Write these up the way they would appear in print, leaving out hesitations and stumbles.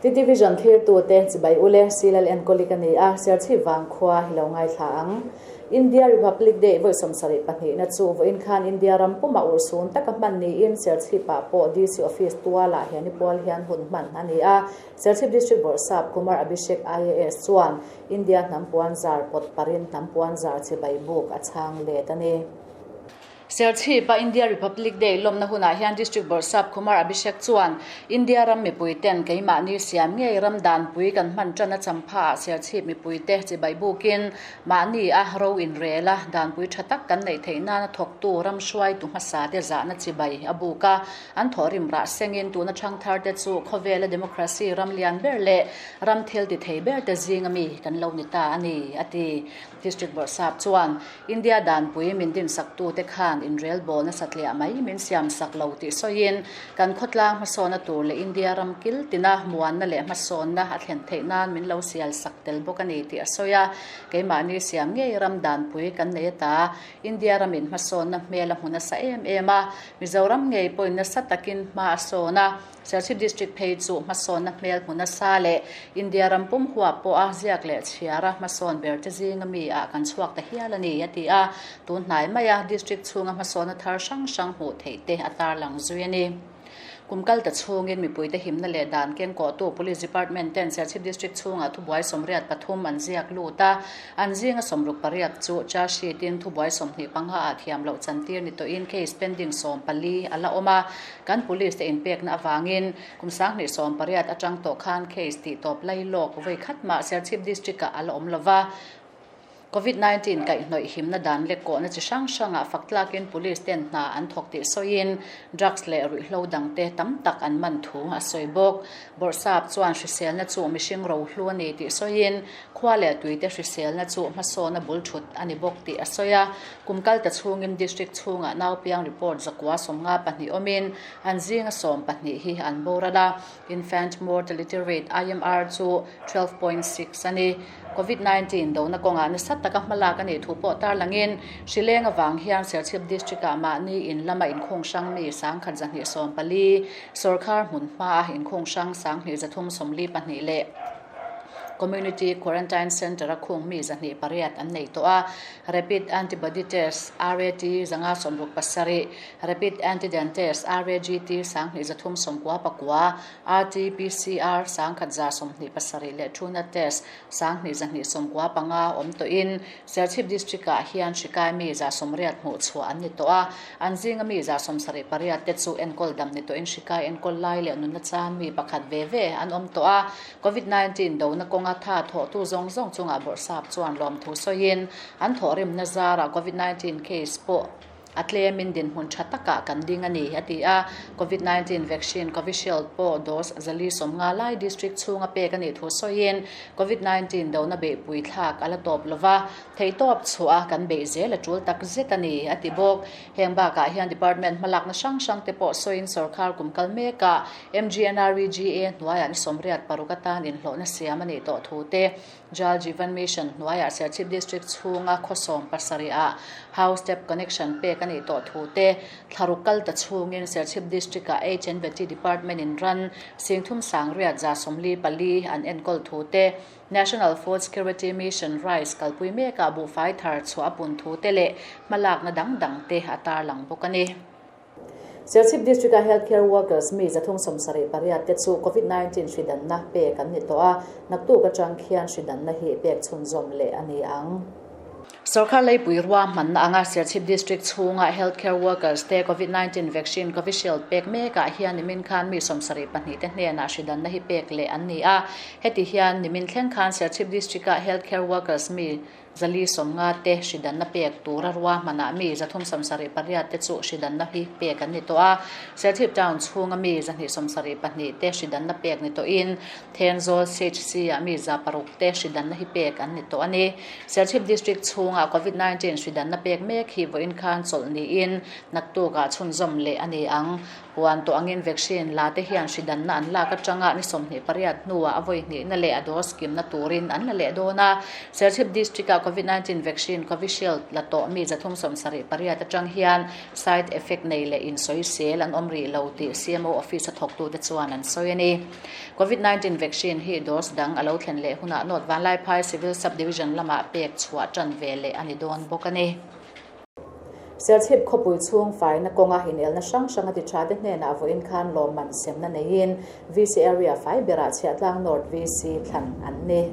T-Division thlirtute chibai ule Silal enkawli ka ni a, Serchhip vangkhua hi lo ngaithla ang. India Republic Day vawi 72 na chu vawiin khan India ram puma urhsun taka hman niin Serchhip-ah pawh DC Office tualah hian i pual hian hun hman a ni a. Serchhip District Bawrhsap Kumar Abhishek IAS chuan India hnam puanzar pawt parin hnam puanzar chibai buk a chhang let a ni. Serchhip-a India Republic Day lawmna hunah hian District Bawrhsap Kumar Abhishek chuan India ram mipuiten keimahni siam ngei ram danpui kan hman tan a champhaah Serchhip mipuite chibai bukin mahni a ro inrel a, danpui tha tak kan neih theih nana thawktu ram hruaitu hmasa te zahna chibai a buk a, an thawhrim rah sengin tuna thangtharte chu khawvela democracy ram lian ber leh ram thil ti thei berte zinga mi kan lo ni ta a ni, a ti. District Bawrhsap chuan India danpui min dinsaktute khan inrelbawl nasa tliah mai min siamsak lo tih sawiin kan khawtlang hmasawnna tur leh India ram kil tina muanna leh hmasawnna a thlen theih nan min lo sialsak tel bawk a ni tih a sawi a. Keimahni siam ngei ram danpui kan nei ata India ramin hmasawnna hmel a hmu nasa em em a, Mizoram ngei pawhin nasa takin hma a sawn a. Serchhip District phei chu hmasawnna hmel hmu nasa leh India ram pum huap pawha ziak leh chhiara hmasawn ber te zinga mi ah kan chhuak ta hial a ni, a ti a. Tun hnai maia District chhunga hmasawnna thar hrang hrang hmuh theih te a tarlang zui a ni. Kum kal ta chhungin mipuite himna leh dan kengkawhtu Police Department ten Serchhip District chhungah thubuai 83 an ziak lut a, an zinga 68 chu charge sheet in thubuai 25 ah thiam loh chantir ni tawhin case pending 14 a la awm a. Kan police te inpekna avangin kum 2018 atang tawh khan case tih tawp lai lawk vawi khat mah Serchhip District ah a la awm lova. Covid 19 kaihhnawih himna dan lek kawhna chi hrang hrangah fak tlakin police ten hna an thawk tih sawiin drugs leh ruihhlo dangte tam tak an man thu a sawi bawk. Bawrhsap chuan hriselna chu mihring rohlu a ni tih sawiin Khua leh tuite hriselna chu hmasawna bul thut a ni bawk tih a sawi a. Kum kal ta chhungin District chhungah naupiang report 192 awmin an zinga 12 hi an boral a. Infant Mortality Rate, IMR, chu 12.6 a ni. Covid 19 dona kawngah nasa taka hmalak a nih thu pawh tarlangin hrileng avang hian Serchhip District-ah mahni in lama inkhung hrang mi 1214, sawrkar hmun hmaa inkhung hrang 2342 leh Community Quarantine Centre a khung mi 208 an nei tawh a, Rapid Antibody Test, RAT, 567, Rapid Antigen Test, RAGT, 2399, RT-PCR, 1127 leh Truenat Test, 1295 awm tawhin Serchhip District-ah hian hri kai mi 80 hmuh chhuah an ni tawh a, an zinga mi 78 te chu enkawl dam ni tawhin hri kai enkawl lai leh nunna chan mi pakhat ve ve an awm tawh a. Covid 19 dona kawnga tha thawhtu zawng zawng chungah Bawrhsap chuan lawmthu sawiin an thawhrimna zarah Covid 19 case pawh a tlemin dinhmun tha takah kan ding a ni, a ti a. Covid 19 vaccine Covishield pawh dose 150 lai district chhunga pek a nih thu sawiin Covid 19 dona beihpui thlak a la tawp lova, theihtawp chhuah a kan beih zel a tul tak zet a ni, a ti bawk. Heng bakah hian department hmalakna hrang hrang te pawh sawiin sawrkar kum kal mekah MGNREGA hnuaiah ni 86 atan inhlawhna siam a nih tawh thu te, Jal Jeevan Mission hnuaiah Serchhip District chhunga khaw 70 ah house tap connection pek a nih tawh thu te, thlaruk kal ta chhungin Serchhip District ah H&T Department in ran 3644 an enkawl thu te, National Food Security Mission Rice kalpui mekah buhfai thar chhuah a pun thu te leh hmalakna dang dang te a tarlang bawk a ni. Serchhip District-a healthcare workers mi 378 te chu Covid 19 hri danna pek an ni tawh a, naktuk atang khian hri danna hi pek chhunzawm leh a ni ang. Sawrkar leipui rua hmanna anga Serchhip District chhunga healthcare workers te Covid 19 vaccine Covishield pek mekah hian nimin khan mi 72 te hnenah hri danna hi pek leh an ni a. Heti hian nimin thleng khan Serchhip District-a healthcare workers mi 150 te hri danna pek tura rua hmanah mi 378 te chu hri danna hi pek an ni tawh a. Serchhip town chhunga mi 272 te hri danna pek ni tawhin Thenzawl CHC-ah mi 600 te hri danna hi pek an ni tawh a ni. Serchhip District chhungah Covid 19 hri danna pek mek hi vawiin khan chawlh niin naktukah chhunzawm leh a ni ang. Huan tawh angin vaccine la te hian hri danna an lak atanga ni 28 hnuah a vawi hnihna leh a dose kimna turin an la leh dawn a. Serchhip District-ah Covid-19 vaccine Covishield la tawh mi 378 atang hian side effect nei leh insawisel an awm rih lo tih CMO office a thawktute chuan an sawi a ni. Covid-19 vaccine hi dose dang a lo thlen leh hunah North Vanlaiphai Civil Sub-Division lamah pek chhuah tan ve leh a ni dawn bawk a ni. Serchhip khawpui chhung faina kawnga inelna hrang hrang a ti tha te hnenah vawiin khan lawmman semna neiin VC Area fai berah Chhiahtlang North VC thlan an ni.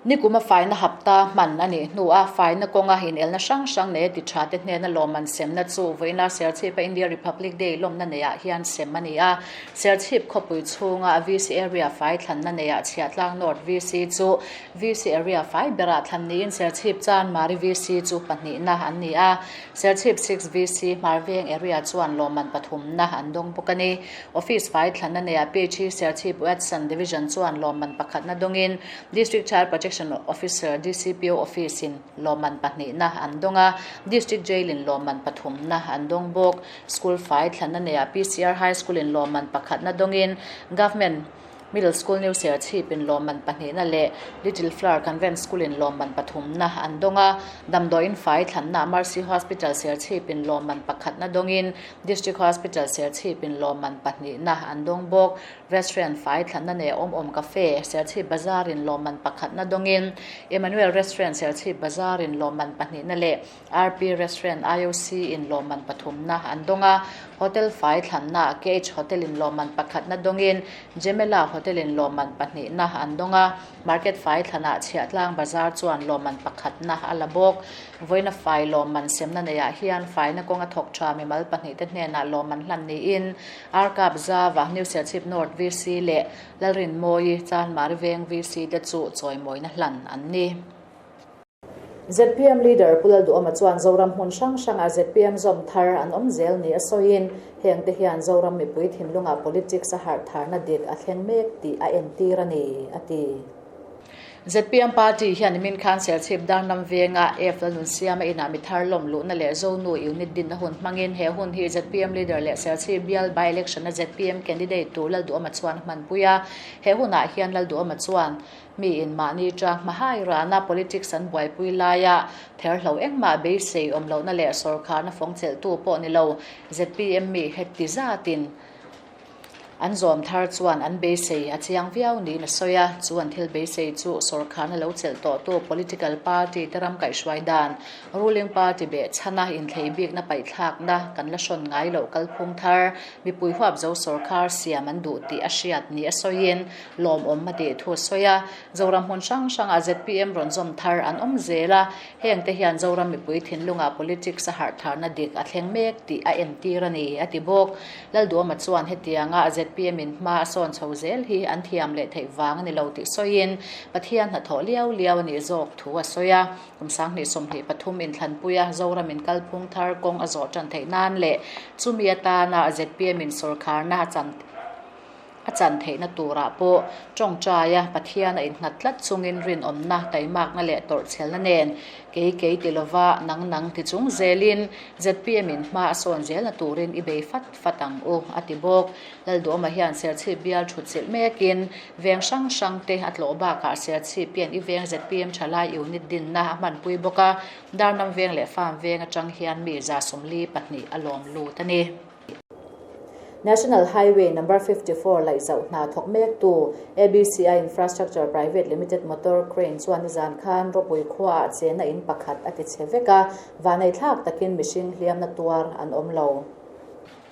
Nikuma faina hapta hman a nih hnua faina kawnga inelna hrang hrang nei a ti tha te hnena lawmman semna chu vawiina Serchhipa India Republic Day lawmna neiah hian sem a ni a. Serchhip khawpui chhunga VC Area fai thlanna neiah Chhiahtlang North VC chu VC Area fai berah thlan niin Serchhip Chan Mari VC chu pahnihna an ni a. Serchhip 6 VC Hmarveng Area chuan lawmman pathumna an dawng bawk a ni. Office fai thlanna neiah PHE Serchhip Western Division chuan lawmman pakhatna dawngin District Child Protection Officer, DCPO, Office in lawmman pahnihna an dawng a, District Jail in lawmman pathumna an dawng bawk. School fai thlanna neiah PCR High School in lawmman pakhatna dawngin Government Middle School New Serchhip in lawmman pahnihna leh Little Flower Convent School in lawmman pathumna an dawng a, Damdawiin fai thlanna Mercy Hospital Serchhip in lawmman pakhatna dawngin District Hospital Serchhip in lawmman pahnihna an dawng bawk. Restaurant fai thlanna nei awm awm cafe Serchhip Bazar in lawmman pakhatna dawngin Emmanuel Restaurant Serchhip Bazar in lawmman pahnihna leh RP Restaurant IOC in lawmman pathumna an dawng a. Hotel fai thlanna KH Hotel in lawmman pakhatna dawngin Gemela Hotel in lawmman pahnihna an dawng a. Market fai thlanah Chhiahtlang Bazar chuan lawmman pakhatna a la bawk. Vawiina fai lawmman semna neiah hian faina kawnga thawk tha mimal pahnihte hnenah lawmman hlan niin Arkap Zava, New Serchhip North VC leh Lalrinmawii, Chanmari Veng VC te chu chawimawina hlan an ni. Zpm Leader Pu Lalduhawma chuan Zoram hmun hrang hrangah zpm zawm thar an awm zel ni a sawiin, hengte hian Zoram mipui thinlungah politics a harh tharna dik a thleng mek tih a entir a ni, a ti. Zpm party hian nimin khan Serchhip Darnam venga F Lalnunsiama inah mithar lawm luhna leh Zonu unit dinna hun hmangin he hun hi zpm leader leh Serchhip bial by-election-a zpm candidate tur Lalduhawma chuan a hmanpui a. He hunah hian Lalduhawma chuan Mi in mahni tang hmahai rana politics an buaipui laia therhlo engmah beisei awm lohna leh sawrkharna fawng chelhtu pawh ni lo zpm mi heti zatin an zawm thar chuan an beisei a chiang viau niin a sawi a. Chu an thil beisei chu sawrkharna lo chelh tawhtu political party te ram kaihhruai dan, ruling party behchhana inthlei bikna paihthlakna kan la hrawn ngai loh kalphung thar mipui huapzo sawrkhar siam an duh tih a hriat ni a sawiin Lawmawm a tih thu a sawi a, Zoram hmun hrang hrangah zpm rawn zawm thar an awm zel a, hengte hian Zoram mipui thinlungah politics a harh tharna dik a thleng mek tih a entir a ni, a ti bawk. Lalduama chuan hetianga zpm in hma a sawn chho zel hi an thiam leh theih vang a ni lo tih sawiin Pathian hnathawh liau liau a nih zawk thu a sawi a. Kum 2023 inthlanpuia Zoram in kalphung thar kawng a zawh tan theih nan leh chumi atana zpm in sawrkharna a chan A chan theihna turah pawh tawngtaia Pathian a innghat tlat chungin rinawmna, taimakna leh tawrhchhelna nen kei kei ti lova nang nang ti chung zelin zpm in hma a sawn zelna turin i bei fat fat ang u, a ti bawk. Lalduhawma hian Serchhip bial thutchilh mekin veng hrang hrang te a tlawh bakah Serchhip hian i veng zpm thalai unit dinna a hmanpui bawk a, Darnam veng leh Farm veng atang hian mi 42 a lawm lut a ni. National Highway Number 54 laihzauh hna thawk mektu ABCI Infrastructure Private Limited motor crane chuan nizan khan ropui khuaah chenna in pakhat a ti chhe vek a, vanei thlak takin mihring hliamna tuar an awm lo.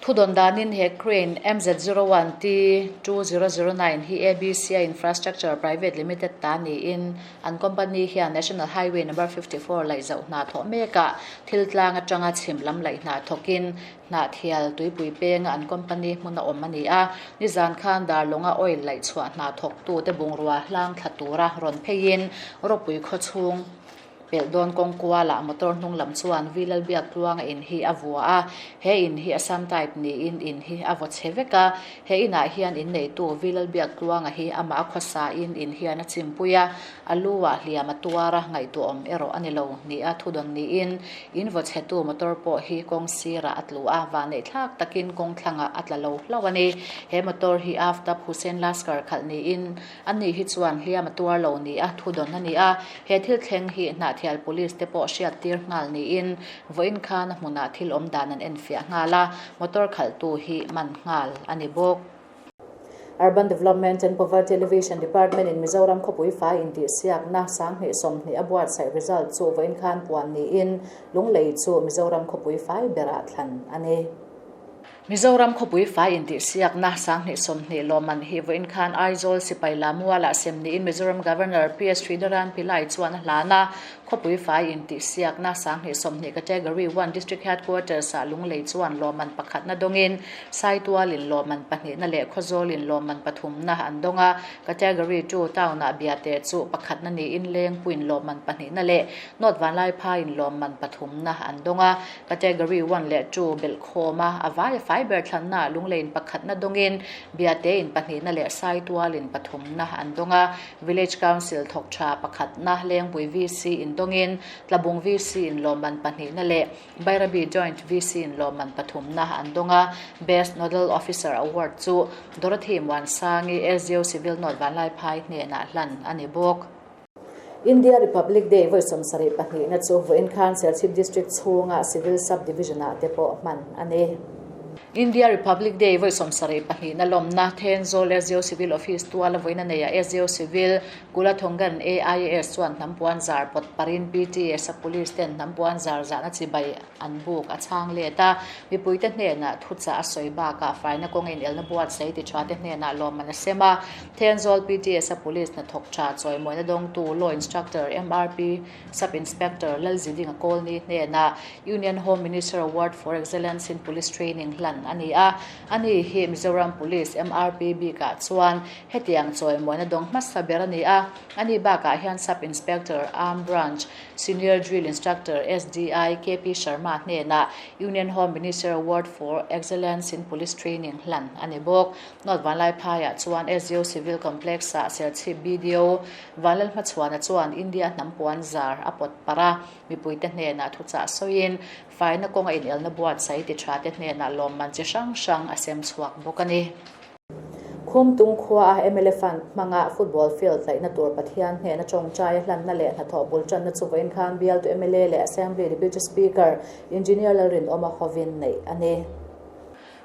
Thudawn danin he crane MZ01T2009 hi ABCI Infrastructure Private Limited ta niin an company hian National Highway Number 54 laihzauh hna thawh mekah thil tlang atanga chhim lam laih hna thawkin Hnahthial tuipui penga an company hmun a awm a ni a, nizan khan Darlawnga oil laih chhuah hna thawktute bungrua hlang thla tura rawn pheiin ropui khaw chhung pelh dawn kawng kualah motor hnung lam chuan Vilalbiak tluanga in hi a vua a, he in hi Assam type niin in hi a vaw chhe vek a, he inah hian inneitu Vilalbiak tluanga hi amah a khawsain in hian a chimpui a, A lu ah hliam a tuar a, ngaihtuahawm erawh a ni lo ni a thudawn niin in vaw chhetu motor pawh hi kawng sirah a tlu a, vanneih thlak takin kawng thlangah a tla lo hlauh a ni. He motor hi Aftab Hussain Laskar khalh niin ani hi chuan hliam a tuar lo ni a thudawn a ni a, he thil thleng hi hnah. Hnahthial Police te pawh hriattir nghal niin vawiin khan a hmunah thil awm dan an enfiah nghal a, motor khalhtu hi man nghal a ni bawk. Urban Development and Poverty Alleviation Department in Mizoram khawpui fai intihsiakna 2020 a buatsaih result chu vawiin khan puan niin Lunglei chu Mizoram khawpui fai berah thlan a ni. Mizoram khawpui fai intihsiakna 2020 lawmman hi vawiin khan Aizawl sipai Lamualah sem niin Mizoram Governor PS Sridharan Pillai chuan a hlan a. Khawpui fai intihsiakna 2020 Category One District Headquarters ah Lunglei chuan lawmman pakhatna dawngin Saitualin lawmman pahnihna leh Khawzawlin lawmman pathumna an dawng a. Category Two Town ah Biate chu pakhatna niin Lengpuiin lawmman pahnihna leh North Vanlaiphaiin lawmman pathumna an dawng a. Category One leh Two belh khawm a, a vai a fai ber thlanna Lungleiin pakhatna dawngin Biatein pahnihna leh Saitualin pathumna an dawng a, Village Council thawk tha pakhatna Lengpui VC in dawngin Tlabung VC in lawmman pahnihna leh Bairabi Joint VC in lawmman pathumna an dawng a, Best Nodal Officer Award chu Dorothy Muansangi, SDO Civil North Vanlaiphai hnenah hlan a ni bawk. India Republic Day vawi 72 na chu vawiin khan Serchhip District chhunga Civil Sub Division ah te pawh hman a ni. India Republic Day vawi 72 na lawmna Thenzawl SDO Civil Office tuala vawiin a nei a, SDO Civil Kulathongan AIAS chuan hnampuan zar pawt parin PTS a Police ten hnampuan zar zahna chibai an buk a chhang let a, mipuite hnenah thuchah a sawi bakah faina kawng inelna buatsaih ti tha te hnenah lawmman a sem a. Thenzawl PTS a Police hnathawk tha chawimawina dawngtu Law Instructor MRP Sub Inspector Lalzidinga Kawlni hnenah Union Home Minister Award for Excellence in Police Training hlan a ni a. Ani hi Mizoram Police MRP bikah chuan hetiang chawimawina dawng hmasa ber a ni a. Ani bakah hian Sub Inspector Arm Branch Senior Drill Instructor, SDI, KP Sharma hnenah Union Home Minister Award for Excellence in Police Training hlan a ni bawk. North Vanlaiphaiah chuan SDO Civil Complex-ah Serchhip BDO Vanlal Hmachhuana chuan India hnam puan zar a pawt parh a, mipuite hnenah thuchah sawiin faina kawnga inelna buatsaih ti tha te hnenah lawmman chi hrang hrang a sem chhuak bawk a ni. Khumtung khua a mla Fund hmanga football field tlaihna tur Pathian hnehna tawngtai a hlanna leh hnathawh bul tanna chu vawiin khan bialtu mla leh Assembly Deputy Speaker Engineer Lalrinawma hovin neih a ni.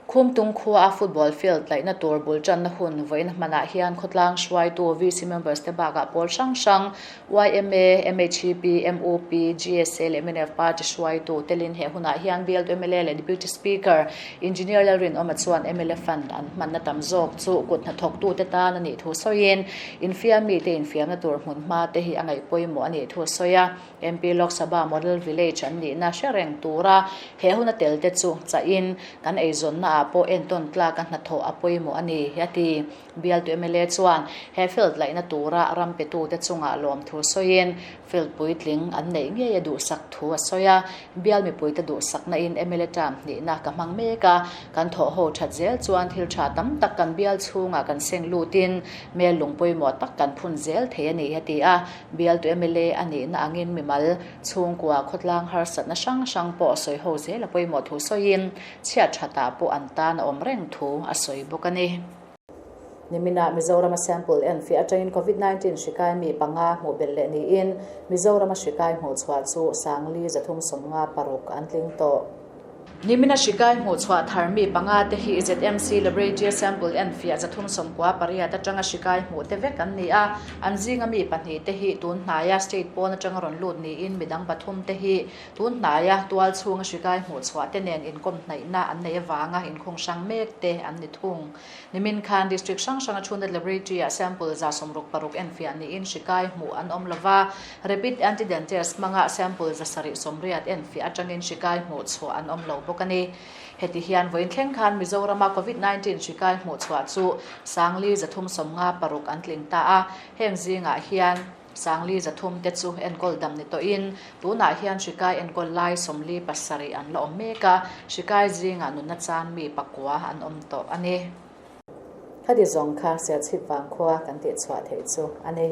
Khumtung khua a football field tlaihna tur bul tanna hun vawiin hmanah hian khawtlang hruaitu VC members te bakah pawl hrang hrang yma, MHEP, MUP, GSA leh mnf party hruaitu telin he hunah hian bialtu mla leh Deputy Speaker Engineer Lalrinawma chuan mla fund an hmanna tam zawk chu kut hnathawktute tan a nih thu sawiin infiam mite infiamna tur hmun hma te hi a ngaih pawimawh a nih thu a sawi a. MP Lok Sabha Model Village an nihna hre reng tura he huna tel te chu chahin kan eizawnna ah pawh entawn tlak a hnathawh a pawimawh a ni, a ti. Bialtu mla chuan he field laihna tura ram petute chungah lawmthu sawiin field puitling an neih ngei a duhsak thu a sawi a. Bial mipuite duhsakna in mla term hnihna ka hmang mek a, kan thawh ho that zel chuan thil tha tam tak kan bial chhungah kan seng lutin mel lung pawimawh tak kan phun zel thei a ni, a ti a. Bialtu mla a nihna angin mimal chhungkua khawtlang harsatna hrang hrang pawh sawi ho zel a pawimawh thu sawiin chhiat thatah pawh an tan a awm reng thu a sawi bawk a ni. Niminah Mizorama sample enfiah atangin Covid 19 hri kai mi panga hmuh belh leh niin Mizorama hri kai hmuh chhuah chu 4356 an tling tawh. Nimina hri kai hmuh chhuah thar mi panga te hi ZMC Laboratory sample enfiah 398 atanga hri kai hmuh te vek an ni a, an zinga mi pahnih te hi tun hnaia state pawn atanga rawn lut niin midang pathum te hi tun hnaia tual chhunga hri kai hmuh chhuah te nen inkawm hnaihna an neih avanga inkhung hrang mek te an ni thung. Nimin khan District hrang hranga Thunat Laboratory-ah sample 66 enfiah niin hri kai hmuh an awm lova, Rapid Antigen Test hmanga sample 780 enfiah atangin hri kai hmuh chhuah an awm lo bawk a ni. Heti hian vawiin thleng khan Mizorama Covid 19 hri kai hmuh chhuah chu 4356 an tling ta a, heng zingah hian Sangli 300 te chu enkawl dam ni tawhin tunah hian hri kai enkawl lai 47 an la awm mek a, hri kai zingah nunna chan mi pakua an awm tawh a ni. Khati zawng kha Serchhip vangkhua kan tihchhuah theih chu a ni.